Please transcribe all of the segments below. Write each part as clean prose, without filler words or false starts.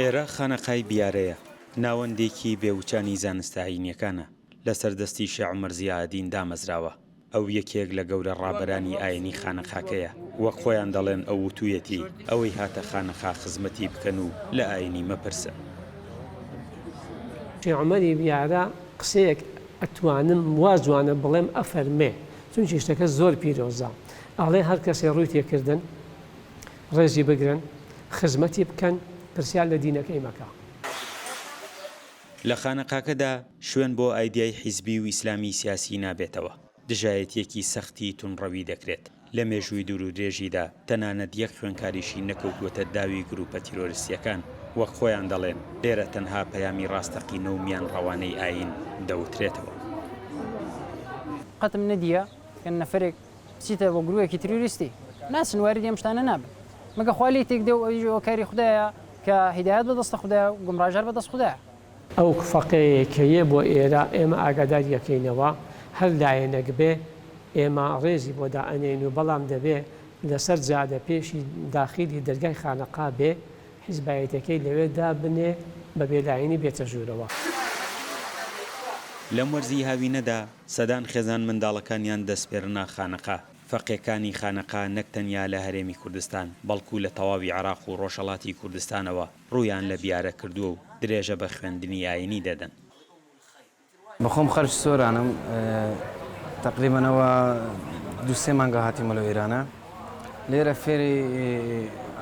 ئێرە خانەقای بیارەیە، ناوەندێکی بێ وچانی زانستە ئایینیەکانە، لەسەر دەستی شێ عومەر زیائەدین دامەزراوە. ئەو یەکێک لە گەورە ڕابەرانی ئایینی خانەقاکەیە، وەک خۆیان دەڵێن ئەو وتویەتی ئەوەی هاتە خانەقا خزمەتی بکەن و لە ئایینی مەپرسن. شێ عومەری بیارە قسەیەک ئەتوانم وا جوانە بڵێم ئەفەرمێ چونکی شتەکە زۆر پیرۆزە ئەڵێ هەر کەسێ ڕووی تێکردن ڕێزی بگرن خزمەتی بکەن پرسیار لە دینەکەی مەکە. لە خانەقاکەدا شوێن بۆ ئایدیای حیزبی و ئیسلامی سیاسی نابێتەوە، دژایەتییەکی سەختی توندڕەوی دەکرێت، لە مێژووی دوورودرێژیدا تەنانەت یەک خوێنکاریشی نەکەوتووەتە داوی گرووپە تیرۆرستییەکان، وەک خۆیان دەڵێن لێرە تەنها پەیامی ڕاستەقینە و میانڕەوانەی ئایین دەوترێتەوە. قەتم نەدیە کە نەفەرێک بچیتە بۆ گروهێکی تیرۆریستی ناچن واریدی ئەم شتانە نابن مەگە خوا لێی تێک دێ و ئەویش هۆکاری خودایە کە هیدایەت بە دەستە خودایە و گومڕاهیش هەر بە دەست خودایە. ئەو فەقێیەی کە یێ بۆ ئێرە ئێمە ئاگاداری ئەکەینەوە هەر لایەنەک بێ ئێمە ڕێزی بۆ دائەنێین و بەڵام دەبێ لەسەر جادە پێشی داخیلی دەرگای خانەقا بێ حیزبایەتیەکەی لەوێ دابنێ بە بێلایەنی بێتە ژوورەوە. لەم وەرزی هاوینەدا سەدان خێزان منداڵەکانیان دەسپێرنە خانەقا، فەقێکانی خانەقا نەک تەنیا لە هەرێمی کوردستان، بەڵکو لە تەواوی عێراق و ڕۆژهەڵاتی کوردستانەوە ڕوویان لە بیارە کردووە و درێژە بە خوێندنی ئایینی دەدەن. بەخۆم خەرج سۆرانم تەقریبەن ئەوە دوو سێ مانگە هاتیمە لەو ئێرانە لێرە فێری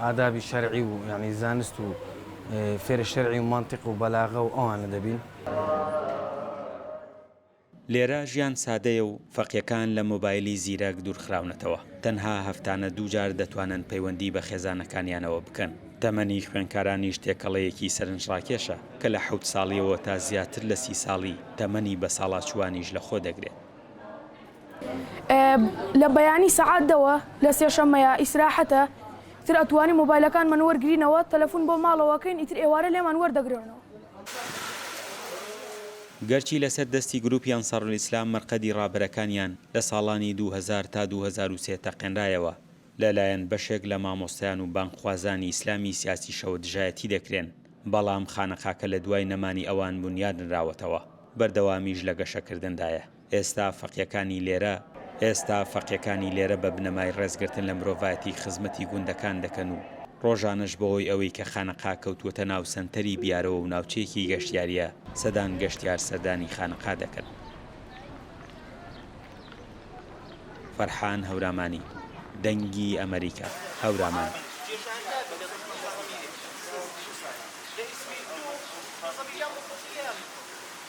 ئادابی شەرعی و یعنی زانست و فێرە شەرعی و مەنتیق و بەلاغە و ئەوانە دەبین. لێرە ژیان سادەیە و فەقێکان لە مۆبایلی زیرەک دوورخراونەتەوە، تەنها هەفتانە دووجار دەتوانن پەیوەندی بە خێزانەکانیانەوە بکەن. تەمەنی خوێندکارانیش تێکەڵەیەکی سەرنجڕاکێشە کە لە حەوت ساڵییەوە تا زیاتر لە سی ساڵی تەمەنی بەساڵاچووانیش لەخۆ دەگرێت. لە بەیانی سەعات دەوە لە سێشەممەیا ئیسراحەتە ئیتر ئەتوانین مۆبایلەکانمان وەرگرینەوە تەلەفون بۆ ماڵەوە کەین ئیتر ئێوارە لێمان وەردەگرنەوە. گەرچی لەسەر دەستی گروپی ئەنسارولئیسلام مەرقەدی ڕابەرەکانیان لە ساڵانی 2000 تا 2003 تەقێنرایەوە، لە لایەن بەشێک لە مامۆستایان و بانگخوازانی ئیسلامی سیاسیشەوە دژایەتی دەکرێن، بەڵام خانەقاکە لە دوای نەمانی ئەوان بونیادنراوەتەوە، بەردەوامیش لە گەشەکردندایە. ئێستا فەقیەکانی لێرە ئێستا فەقیەکانی لێرە بە بنەمای ڕێزگرتن لە مرۆڤایەتی خزمەتی گوندەکان دەکەن و ڕۆژانەش بەهۆی ئەوەی کە خانەقا کەوتووەتە ناو سەنتەری بیارەوە و ناوچەیەکی گەشتیارییە سەدان گەشتیار سەردانی خانەقا دەکەن. فەرحان هەورامانی، دەنگی ئەمەریکا، هەورامان.